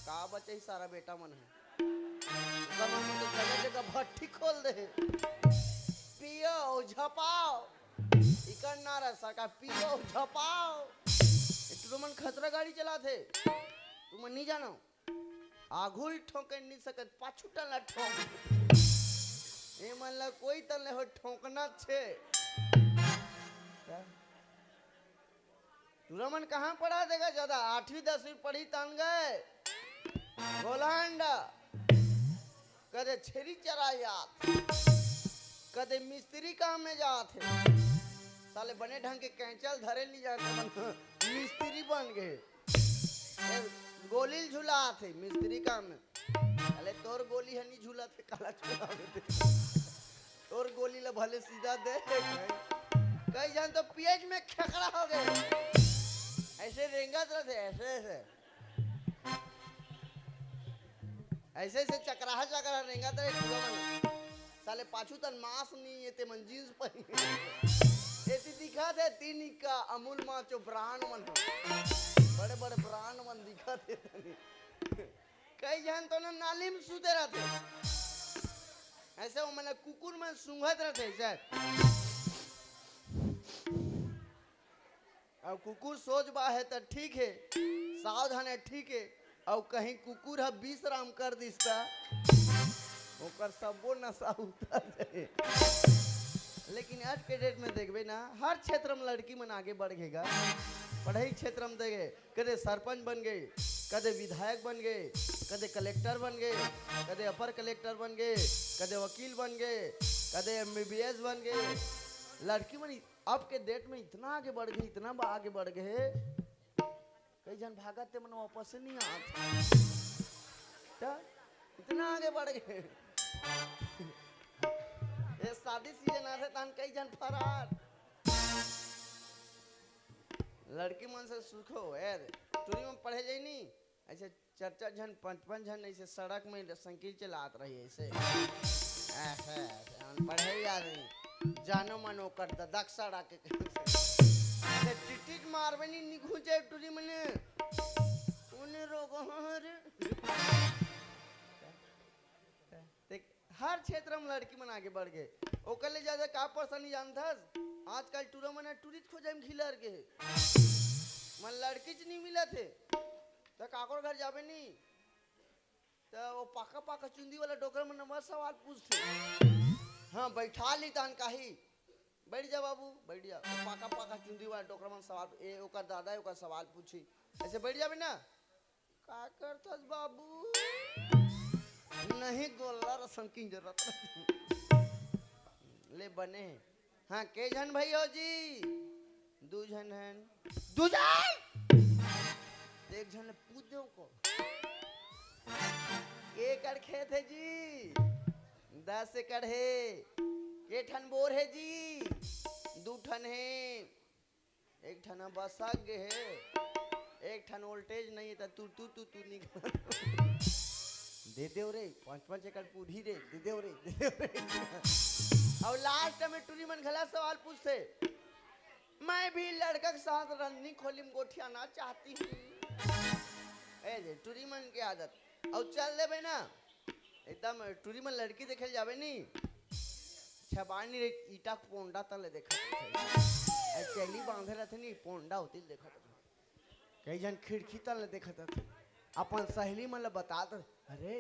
का बचाही सारा बेटा मन ह? ओकर मन तो जगह जगह भट्ठी खोल दे हे। पियो, झपाओ। इकर नारा सरकार, पियो, झपाओ। ए टूरा मन खतरा गाड़ी चलाथे। तुमन नइ जानो। आघू ल ठोंके नइ सकत, पाछू टन ला ठोंक। ए मन ला कोई तन ले हो ठोंकना छे। टूरा मन कहाँ पढ़ा देगा ज्यादा, आठवीं दसवीं पढ़ी तन गए। गोलांडा, कदे छेरी चराए जात, कदे मिस्त्री काम में जात हे। साले बने ढंग के कैंचल धरे नइ जानत मन, मिस्त्री बन गए। ए, गोली ल झुलात हे मिस्त्री काम में। अले तोर गोली ह नइ झुलत हे, काला झुलावे दे। तोर गोली ल भले सीधा दे। कई झन तो पीएच में खेकड़ा हो गए। ऐसे रेंगत रहिथे, ऐसे, ऐसे। ऐसे, ऐसे चकराहा, चकराहा रेंगत रहे टूरा मन। साले पाछू तन मास नइ हे, ते मन जींस पहिने। एती दिखत हे तीन इक्का अमूल माचो ब्रांड मन ह। बड़े-बड़े ब्रांड मन दिखत हे तनी। कई झन तो ना नाली में सूते रहिथे। ऐसे ओमन ला कुकुर मन सूंघत रहिथे, ऐसे। अउ कुकुर सोझ बा हे त ठीक हे, सावधान हे, ठीक हे। अउ कहीं कुकुर ह विश्राम कर दिस त ओकर सबो नशा उतर जाए। लेकिन आज के डेट में देखबे ना, हर क्षेत्र में लड़की मन आगे बढ़ गे गा। पढ़ाई क्षेत्र में देखे, कदे सरपंच बन गए, कदे विधायक बन गए, कदे कलेक्टर बन गए, कदे अपर कलेक्टर बन गए, कदे वकील बन गए, कदे एमबीबीएस बन गए। लड़की मन अब के डेट में इतना आगे बढ़ गे, इतना बा-, आगे बढ़ गे, कई झन भागत ते मन वापस नइ आत। त इतना आगे बढ़ गे। ये शादी सीजन आथे तहन कई झन फरार। लड़की मन से सुखो, ए, टूरी मन पढ़े जाई नी, ऐसे चार चार झन, पांच पांच झन ऐसे सड़क में साइकिल चलात रही ऐसे। ऐसे, ऐसे, हम पढ़े जा रही। जानो मन ओकर ददक सड़क के। ऐसे टिटिट मारबे नी, निघुचे टूरी मने। कोने रोगो हर। देख, हर क्षेत्र में लड़की मन आगे बढ़ गे। ओकर ले ज्यादा का परेशानी जानथस? आजकल टूरा मन टूरीच खोजे में घिलर गे हे। मन लड़कीच नइ मिलत हे। त काकर घर जाबे नी? त वो पाका पाका चुंदी वाला डोकरा मन नवा सवाल पूछथे। हाँ, बैठा ली तहन काही। बैठ जा बाबू, बैठ जा। वो पाका पाका चुंदी वाला डोकरा मन सवाल, ए, ओकर दादा, ओकर सवाल पूछी। ऐसे बैठ जाबे ना। का करथस बाबू? नहीं, गोल्ला रसन की जरूरत। ले बने हे। हाँ, के झन भई हो जी? दू झन हन। दू झन? एक झन ले पूछ दे ओकर। के एकड़ खेत हे जी? दस एकड़ हे। के ठन बोर हे जी? दू ठन हे। एक ठन ह बसक गे हे, एक ठन वोल्टेज नइ हे, त तू, तू, तू, तू निकल। दे देव रे, पाँच पाँच एकड़ पूरी रे, दे देव रे, दे देव रे। अउ लास्ट में टूरी मन घला सवाल पूछथे, "मैं भी लड़का के साथ रन्नी खोली में गोठियाना चाहती हूँ।" ए दे, टूरी मन के आदत। अउ चल देबे ना, एकदम टूरी मन लड़की देखे ल जाबे नी, छबानी रे ईटा के पोंडा तले देखत रथे। ए चेली बांधे रथे नी, पोंडा होती देखत रथे। कई झन खिड़की तले देखत रथे। अपन सहेली मन ल बतात रथे, "अरे,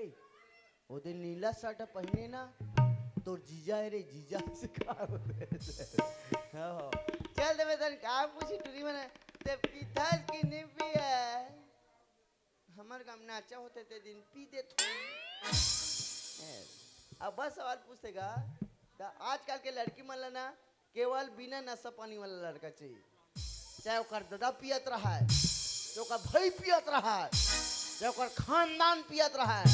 ओ दे नीला शर्ट पहिने ना, तोर जीजा हे रे, जीजा।" सिखा दे। हाँ, हाँ। चल देबे तन का पूछी टूरी मन, "ते पीथस कि नी पिए?" हमर गाम नाचा होथे ते दिन पी देथों। ए, अब बस सवाल पूछेगा, त आजकल के लड़की मन ला ना केवल बिना नशा पानी वाला लड़का चाहिए। चाहे ओकर ददा पियत रहा है, चाहे ओकर भाई पियत रहा है, चाहे ओकर खानदान पियत रहा है,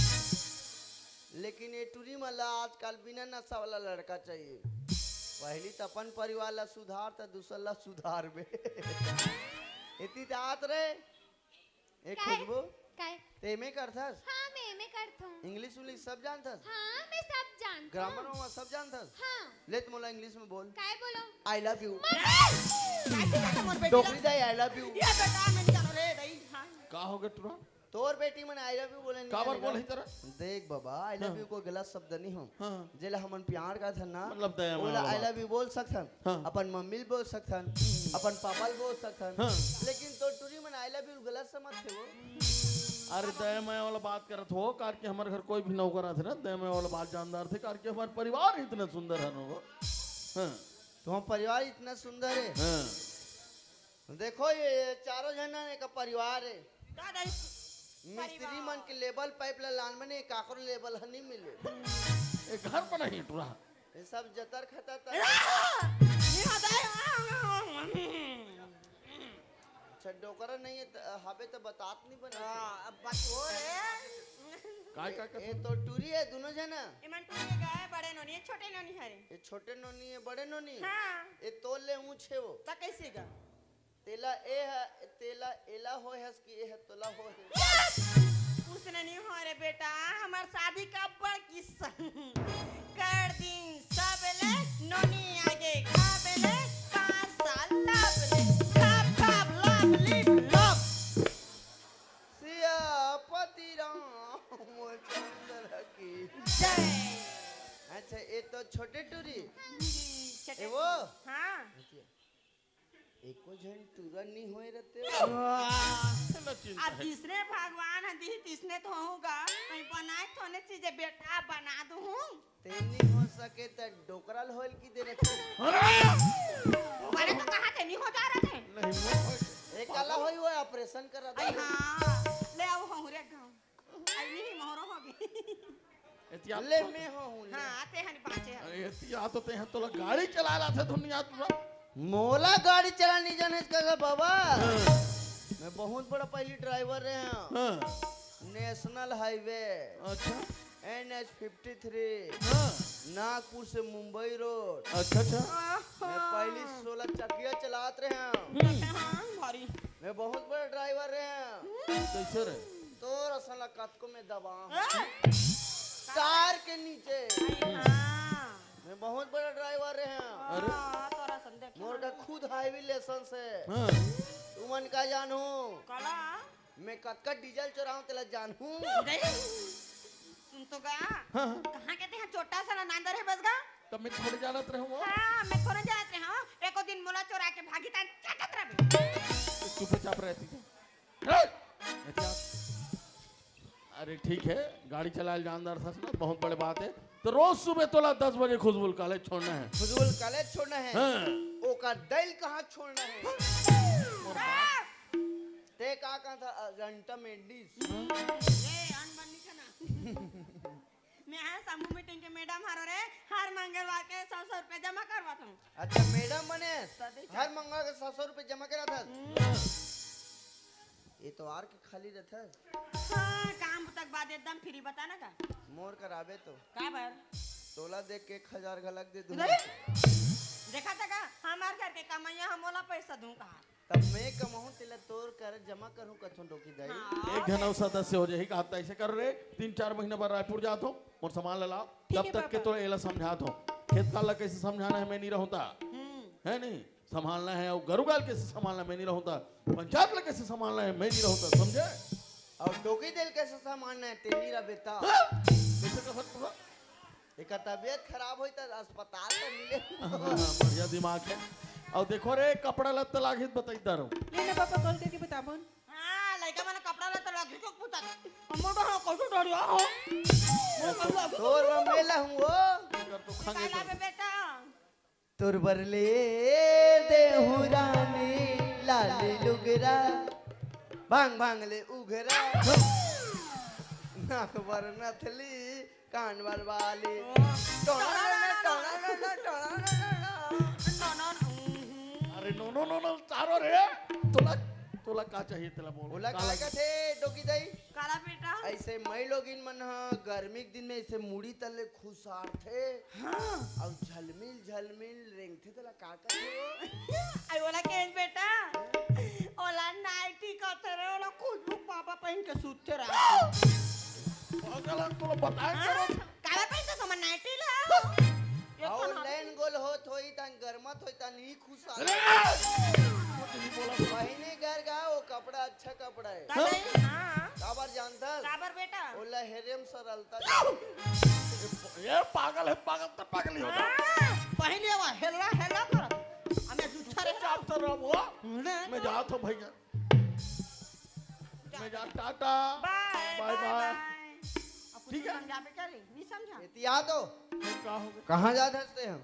लेकिन ये टूरी मन ला आजकल बिना नशा वाला लड़का चाहिए। पहली त अपन परिवार ला सुधार, त दूसर ला सुधार बे। इतनी त आत रहे। ए काय? खुशबू, काय? ते एमए करथस? हाँ, मैं एमए करथों। इंग्लिश उंग्लिश सब जानथस? हाँ, मैं सब जानथों। ग्रामर वामर सब जानथस? हाँ। ले त मोला इंग्लिश में बोल। काय बोलो? "I love you।" मत बोल। काय से जाता मोर बेटी ला? डोकरी दाई, "I love you।" ये बेटा, मैं नहीं जानो रे, दाई। हाँ। का हो गया टूरा? तोर बेटी मन "I love you" बोले नहीं काबर जानेगा। बोलही तेरा? देख बाबा, "I love हाँ। you" कोई गलत शब्द नहीं हो। हाँ। जेला हमन प्यार का था ना, मतलब दया माया ओला वाला "I बात। love you" बोल सकथन। हाँ। अपन मम्मी ल बोल सकथन, अपन पापा ल बोल सकथन। हाँ। लेकिन तो टूरी मन "I love you" गलत समझथे वो। अरे दया माया वाला बात करत हो, कार के हमर घर कोई भी नौकर आथे ना, दया माया वाला बात जानदार थे, कार के हमर परिवार इतना सुंदर है ना वो। हाँ। तुम्हारा परिवार इतना सुंदर है। हाँ। देखो ये चारों झन एक परिवार है। का दाई? मिस्त्री परिवार। मन के लेबल पाइप ला लान बने, काकरो लेबल ह नहीं मिले। ए घर पर नहीं टूरा। ये सब जतर खतर तर। नहीं होता है। अच्छा, डोकरा नहीं है, त-, हबे त बतात नहीं बने। हाँ, अब बात हो रे। काय, काय, काय? ए तो टूरी है, दोनों जना। एमन टूरी है, बड़े नोनी है, छोटे नोनी हरे। ये छोटे नोनी है, बड़े नोनी? हाँ। ये तोर ले ऊंच है वो। त कैसे गा? तेला ए ह-, तेला एला होय हस कि ए ह तोला होय हे? कुछ नहीं हो रे बेटा, हमार शादी का बड़ किस्सा। कर दिन सब ले, नोनी आगे खाबे ले, पाँच साल लब ले, खप खप लब लिप लब। सियापति रामचंद्र की जय। अच्छा, ये तो छोटे टूरी। हम्म, छोटे ए वो? टूरी। हाँ। एको झन टूरा नहीं होए रहते। वाह, चलो चिंता अब है। जिसने भगवान ह दी, तिसने तो होगा। कहीं बनाए थोने चीजें बेटा बना दूँ। ते नहीं हो सके त डोकरा ल होल की दे रहते। अरे! मैंने तो कहा थे, नहीं हो जा रहे थे। नहीं, वो एक काला होई, वो ऑपरेशन करा दे। आई हाँ, ले आओ, हूँ रे गाँव। आई नहीं, मोहरो हो गई। एतिया ले तो मैं हो हूँ, ले। हाँ, आते हैं, बाँचे हैं। अरे, एतिया तो ते हैं, तोला गाड़ी चला रहा था दुनिया तू। मोला गाड़ी चला नहीं जाने इसका का बाबा। हाँ। मैं बहुत बड़ा पहली ड्राइवर रहे हैं। हाँ। National highway. अच्छा। N H fifty three. हाँ। नागपुर से मुंबई रोड। अच्छा, अच्छा। मैं पहली सोलह चकिया चलात रहे हैं। हम्म। हाँ, भारी। मैं बहुत बड़ा ड्राइवर रहे हैं। कैसे रे? तोर असन ला कतको में दबा हूँ। हाँ? कार के नीचे। हाँ। मैं बहुत बड़ा ड्राइवर रहे हैं। अरे। हाँ, तोर असन देखे मोर का खुद हाईवे लाइसेंस है। हाँ। तुमन का जानू? काला? मैं कतका डीजल चोराऊं तेला जानू। नहीं। सुन तो गा। हाँ, हाँ। कहाँ के ते हैं छोटा सा नांदर है बस गा। तब मैं थोड़े जानत रहे हूँ। हाँ, मैं थोड़े जानत रहे हूँ। एको दिन मोला चोरा के भागी तान चाटत रहे। चुपचाप रहती थी। हे! एतिया। अरे ठीक है, गाड़ी चलाए जानदार था ना, बहुत बड़े बात है। तो रोज सुबह तोला दस बजे खुशबू ल कॉलेज छोड़ना है। खुशबू ल कॉलेज छोड़ना है। हाँ। ओकर दाई ल कहाँ छोड़ना है? और बात। ते का कहा था, अ, रंटा मेंडिस? हाँ। ए, अन बन्नी खाना। मैं हाँ समूह मीटिंग के मैडम हरो रे, हर मंगलवार के सौ सौ रुपया जमा करवात हूँ। अच्छा, मैडम बने, तभी तो। हर मंगलवार के सौ सौ रुपया जमा करा था। हम्म। ये तो आर के खाली रहता है। हाँ, काम तक बाद एकदम फ्री, बता ना का? मोर कराबे तो। का बर? तोला देख के एक हजार घलक दे दूँ। नहीं। देखा था का? हमार घर के कमैया हम ओला पैसा दूँ कहा। तब मैं कमाहूँ, तेला तोर कर जमा करहूँ कथों डोकी दाई। हाँ, एक घन अउ सदस्य हो जाही, कहा त ऐसे कर रे, तीन चार महीना बाद रायपुर जात हो, मोर सामान ला लाओ, ठीक तब है तक के पापा। तो एला समझात हो। खेत खार ला कैसे समझाना है, मैं नहीं रहूं ता। हम्म। है नहीं? संभालना है, अउ गरू गाय ल कैसे संभालना है, मैं नहीं रहूं ता। पंचायत ला कैसे संभालना है, मैं नहीं रहूं ता, समझे? अउ डोकी दे ल कैसे संभालना है, तें नहीं रहिबे ता। हाँ? कैसे कर सकता था? एकर तबीयत खराब होई त अस्पताल में मिले। हाँ, बढ़िया दिमाग है। अउ देखो रे, कपड़ा लत्ता लागही त बताई दारो। ले ना पापा, कॉल करके बताबो न। हाँ, लइका मन कपड़ा लत्ता लागही तो पूछत। अम्मा तो हाँ, कैसे डरिया हो? मैं कैसे लागही? तोर में मेला हूँ वो। कर तो खांगे काय तो। लाबे बेटा? तोर बर ले देहु रानी लाल लुगरा, भांग भांग ले उघरा, नाक बर नथली, कान बर बाली। ओ। टोना ना, टोना ना, टोना ना। अरे नो, नो, नो, नो, चारो रे। तोला, तोला का चाहिए तेला बोल। ओला का का लगे? कथे, डोकी दाई? काला बेटा? ऐसे मई लोगिन मन ह गर्मी के दिन में ऐसे मुड़ी तले खुसारथे। हाँ। अउ झलमिल, झलमिल रेंगथे तेला का कथे वो? आई ओला केन बेटा? ओला नाइटी कथे रे, ओला खुशबू पापा पहिन के सुतथे रात। पागल हम तोला बताए हाँ? करो। काला पहिन के हमर नाइटी ला? एक अउ ठन लाइन गोल होत होई, तन गरमत होई, तन ही खुश अरे! कुछ नहीं बोला। पहिने घर गा, वो कपड़ा अच्छा कपड़ा है। का नहीं? हाँ। काबर जानथस? काबर बेटा? वो लहेरियम सरलता। ये पागल है, पागल तो पागल ही होता। हाँ, पहिने वो हेला, हेला कर। हमें जुच्छा रे। चाप तो रहो वो। नहीं। मैं जात हूँ भैया। जा। मैं जात, टाटा। बाय, बाय, बाय, बाय। बाय। अब कुछ ठीक है। समझाबे क्या रे? नहीं समझा? एती आ तो। ये का हो गया? कहाँ जात हस तें?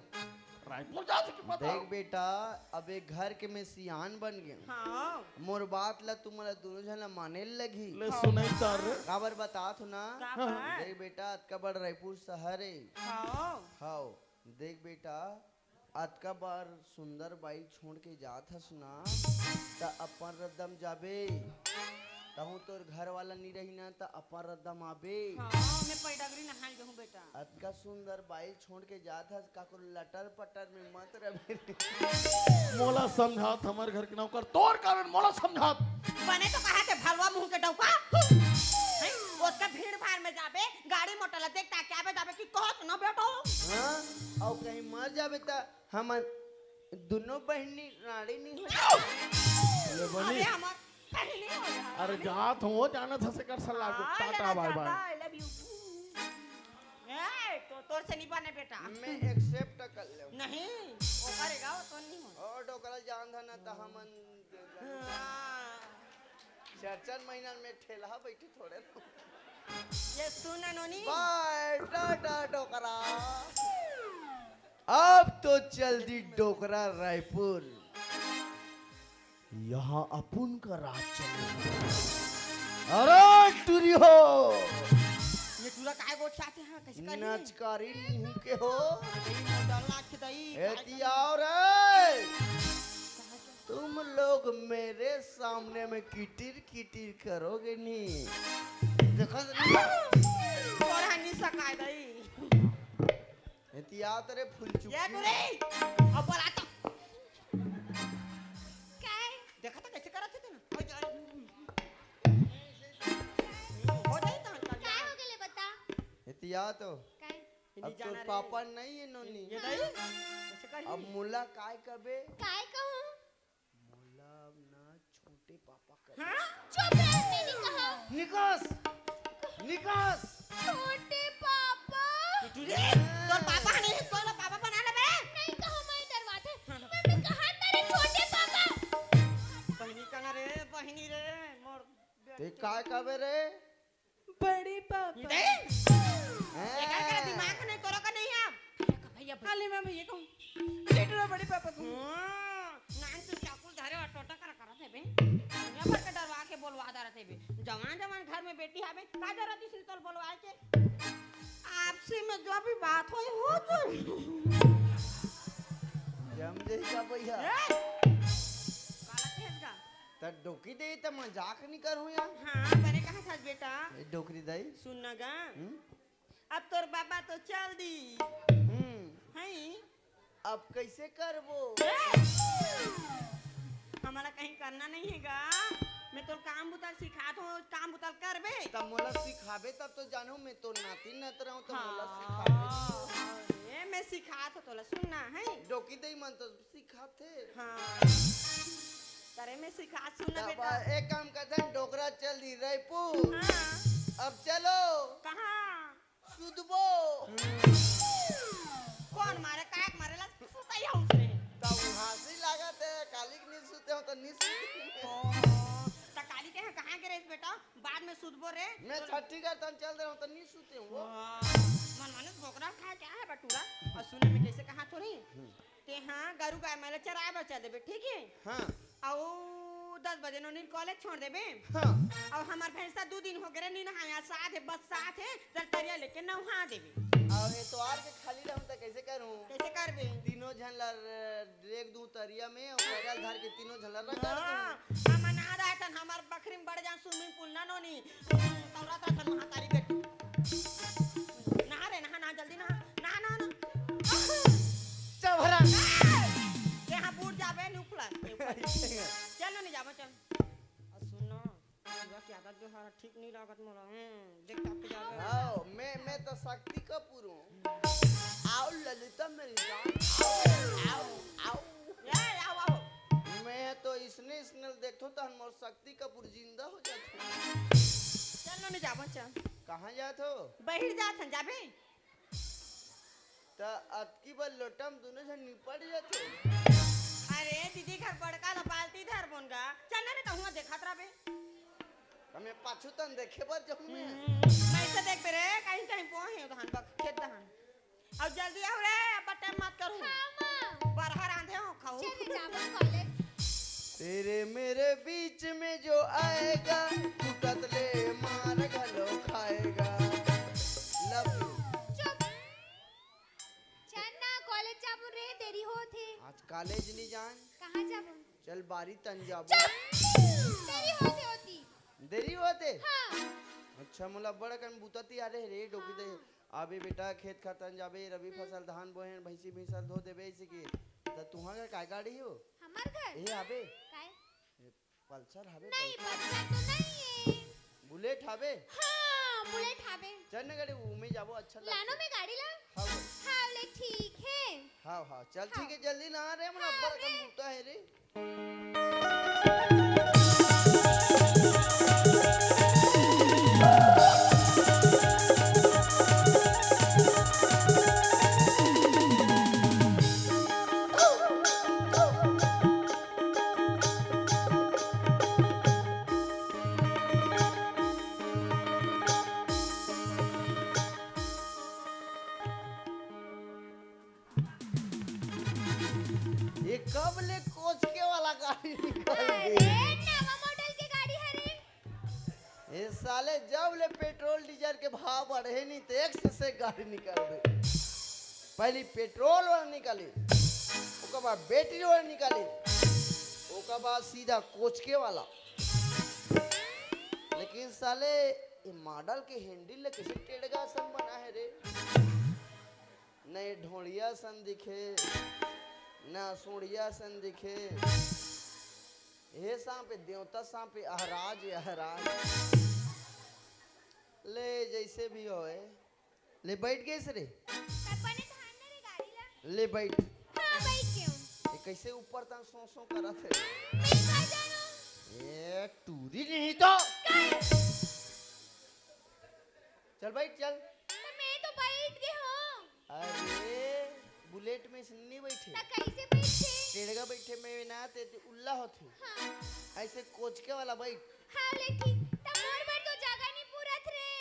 रायपुर जा सके पता। देख बेटा, अब एक घर के मैं सियान बन गया। हाँ। मोर बात ला तुमन ला दोनों झन ला माने ल लगही। ले हाँ। सुनई तर। काबर बतात हो ना? का हाँ। बात? देख बेटा, अतका बड़ रायपुर शहर है। हाँ। हाँ। देख बेटा, अतका बार सुंदर बाई छोड़ के जात हस ना, त अपन रद्दा म जाबे। तहूँ तोर घर वाला नी रही ना, त अपन रद्दा म आबे। हाँ, मैं पैडगरी नहाए जाहूँ बेटा। अतका सुंदर बाई छोड़ के जात हस, काकरो लटर पटर में मत रहे। मोला समझात हमर घर के नौकर, तोर कारण मोला समझात। बने तो कहा थे भलवा मुंह के डौका। हैं? ओतका भीड़ भाड़ में जाबे, गाड़ी मोटर ला देख ताके आबे जाबे कि कहत न बेटो। हाँ, अउ कहीं मर जाबे त हमन दुनो बहिनी राड़ी नहीं हो। ले बोली। अरे हमर कहीं नहीं हो यार। अरे जात हो, जाना था से कर सलाह को। हाँ, टाटा, ले बाय बाय। Tata, I love you। ए, तो तोर से नहीं बने बेटा। मैं accept कर ले। नहीं, वो करेगा, वो तो नहीं हो। और डोकरा जान था ना, तो हमन हाँ। चार चार महीना में ठेला बैठी थोड़े ना। ये सुन ना नोनी। बाय, टाटा डोकरा। अब तो चल दी डोकरा रायपुर। यहाँ अपुन का राज चले। अरे टुरी हो। ये टूरा काय गोठियाथे? कैसे कर ली? नचकारी मुंह के हो। अरे, ये मोर डर लागथे दाई। एती आओ रे। तुम लोग मेरे सामने में किटिर किटिर करोगे नहीं। देखो तो नहीं। तोर हा नहीं सकाय दाई। एती आओ रे फुलचुकी। ये गुरी। अब बोला तो। काय? देखा तो कैसे करत हे तेन। हो जाई तो। काय हो गेले बता? एती आओ तो। काय? अब तोर पापा नहीं है नोनी। ये दाई? कैसे करी? अब मोला काय कबे? काय कहूँ? मोला अब ना छोटे पापा कबे। हाँ? चुप रह, मैं नहीं कहा। निकास! निकास! छोटे पापा। टुटू रे, तोर पापा नहीं, तोर पापा बना लेबे। नहीं कहा, मैं डरवाथे। मैं, मैं कहा तेरे छोटे पापा। बहिनी कहाँ रे, बहिनी रे, मोर ते काय कबे रे? बड़े पापा। ये दे। हैं? एकर करा दिमाग नहीं, तोरो का नहीं है। भैया, भैया। खाली मैं भैया कहूँ। लेटू रे बड़े पापा कहूँ। हाँ, नान तू चाकू धरे और टोटा करा करा थे बे। दुनिया भर के डरवा के बोलवा दा रहते बे। जवान जवान घर में बेटी आवे, का जरूरत इसी तोल बोलवाए के? आपसी में जो भी बात होई, हो जो। जम जई का भैया? ए? काला खेत का? त डोकी दे त मजाक नहीं करूँ यार। हाँ, बने कहा था बेटा। ए, डोकरी दाई। सुन ना गा। हम्म? अब तोर बाबा तो चल दी। हम्म। हैं? अब कैसे करबो? ए! हमारा कहीं करना नहीं है गा। मैं तोर काम बुता सिखात हूँ, काम बुता करबे। तब मोला सिखाबे तब तो जानू मैं तोर नाती नत रहूँ तो मोला हाँ, सिखाबे। हाँ, ए, मैं सिखात हो तोला, सुन ना, है? डोकी दई मन तो सिखात हे। हाँ। तरे मैं सिखात, सुन ना तब बेटा। एक काम करथन, डोकरा चल दी रायपुर। हाँ। अब चलो। कहाँ? सुतबो। कौन मारे, काय मारे ला सुतई हूँ रे? तब हंसी लागत हे, काली के नहीं सुते हो तो नहीं सुते। ओहो, त काली के यहाँ कहाँ के रहिस बेटा? बाद में सुतबो रे। मैं छठी करथन चल दे हूँ तो नहीं सुते हूँ। वाह, मन माने बोकरा खाए क्या है बटूरा? और सुने में कैसे कहा थोड़ी? तेहा गरु गाय मन ल चराए बर चल देबे, ठीक हे? हाँ। अउ दस बजे नोनी ल कॉलेज छोड़ देबे। हाँ। अउ हमर भैंसा दू दिन हो गे रे, नी नहाया, सात हे, बस सात हे, चल तरिया लेके नहा देबे। अउ एतवार के खाली रहूं त कैसे करूं? कैसे करबे? तीनों झन ल र-, रेख दूं तरिया में, अउ पैरा ल धर के तीनों झन ल रगड़ दूं। हाँ, हम नहा रहा था, हमर बखरी में बड़ जान swimming pool ना नोनी। तौरा तो चल महातारी बेटी। नहा रे, नहा, नहा, जल्दी नहा। नहा, नहा, नहा। चभरा। ए, तेहा बूड़ जाबे, न्यू प्लस, न्यू प्लस। चल, नहीं जाबो, चल। आ, सुन ना, पूरा की आदत जो है, ठीक नहीं लागत मोला। हम्म, देख, टप जाबे। हाँ, मैं, मैं तो शक्ति कपूर हूँ। आओ ललिता मेरी जान, आओ, आओ, आओ। ए, आओ, आओ। मैं तो इसने, इसने देखो तो मोर शक्ति कपूर जिंदा हो जाता। चल, नहीं जाबो, चल। कहाँ जात हो? बहिर जात हन, जाबे? त अतकी बर लोटा में दुनों झन निपट जाथे। अरे दीदी घर बड़का ला बाल्टी धर बोन गा। चल ना रे, कहूँ देखत रहबे। हमें पाछू तन देखे बर जाऊँ मैं। हम्म, मैं तो देख बे रे, कहीं कहीं बोहे हो धान बक, खेत धान। अब जल्दी आओ रे, अब टाइम मत करू। हाँ, माँ। बरहर आंधे हो खाऊ। चले जाबो कॉलेज। तेरे मेरे बीच में जो आएगा, टूटत ले मार घलो खाएगा। Love you। चुप। चल ना, कॉलेज जाबो रे, देरी होत हे। आज कॉलेज नहीं जान। कहाँ जाबो? चल बारी तन जाबो। चुप। देरी होत हे होती। देरी होत हे? हाँ। अच्छा, मोला बड़ कन बुता तियारे हे रे, डोकी दे। हाँ। अबे बेटा, खेत खार तन जाबे, रबी फसल धान बोहे, भैंसी भैंसा धो देबे, इसे के। त तुहां घर काय गाड़ी हो? हमर घर? ए आबे? काय? ए, पल्सर हवे, नहीं, पल्सर। पल्सर तो नहीं है। बुलेट हवे? हाँ, बुलेट हवे। चल ना गाड़ी, उमे जाबो, अच्छा लगथे। लानो में गाड़ी ला? हाँ, बोल। हाँ, ले ठीक है। हाँ, हाँ, चल हाँ। ठीक है, जल्दी ना आ रे, मोला हाँ, अब्बड़ रे। कन बुता है रे। ये कब ले कोचके वाला गाड़ी निकल अरे, गई? नवा मॉडल के गाड़ी हरे। ए साले, जब ले पेट्रोल डीजल के भाव बढ़े नी, त एक से, से गाड़ी निकल दे। पहली पेट्रोल वाला निकाली, ओकर बाद बैटरी वाला निकाली, ओकर बाद सीधा कोचके वाला। लेकिन साले, ये मॉडल के हैंडल ले कैसे टेढ़गा सन बना है रे? न ये ढोड़िया सन दिखे, न सोड़िया सन दिखे। हे सांप, देवता सांप, अहराज, अहराज। ले, जैसे भी होए, ले बैठ गए रे। तब बने धान न रे गाड़ी ला। ले बैठ। हाँ, बैठ गयो। ये कैसे ऊपर तन सो सो करत है? मैं का जानो? ए, टूरी नहीं तो। काय? चल बैठ, चल। तो मैं तो बैठ गए हूँ। अरे, बुलेट में से नहीं बैठे। त कैसे बैठे? टेढ़गा बैठे में ना ते, ते उल्ला होथे। हाँ। ऐसे कोचके वाला बैठ। हाँ, ले ठीक। त मोर बर तो जगह नहीं पूरत रे।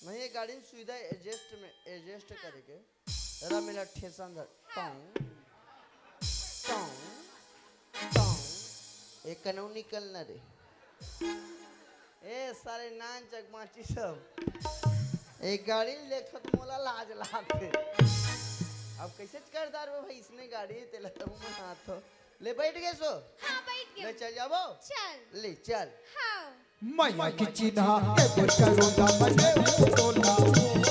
नहीं, ये गाड़ी में सुविधा एडजस्ट में, एडजस्ट हाँ। करे के। रा मेला ठेसा अंदर। हाँ। टाऊं, टाऊं, टाऊं। एक कनऊ निकलना रे। ए सारे नान चकमाची सब। एक गाड़ी ले देखो तो मोला लाज लागथे। अब कैसे कर दार वो भाई, इसने गाड़ी तेला तो मन हाथ हो। ले बैठ गए सो? हाँ, बैठ गए। ले चल जाबो? चल। ले चल। हाँ। मया के चिन्हा ए बोल करोंदा मने टोला।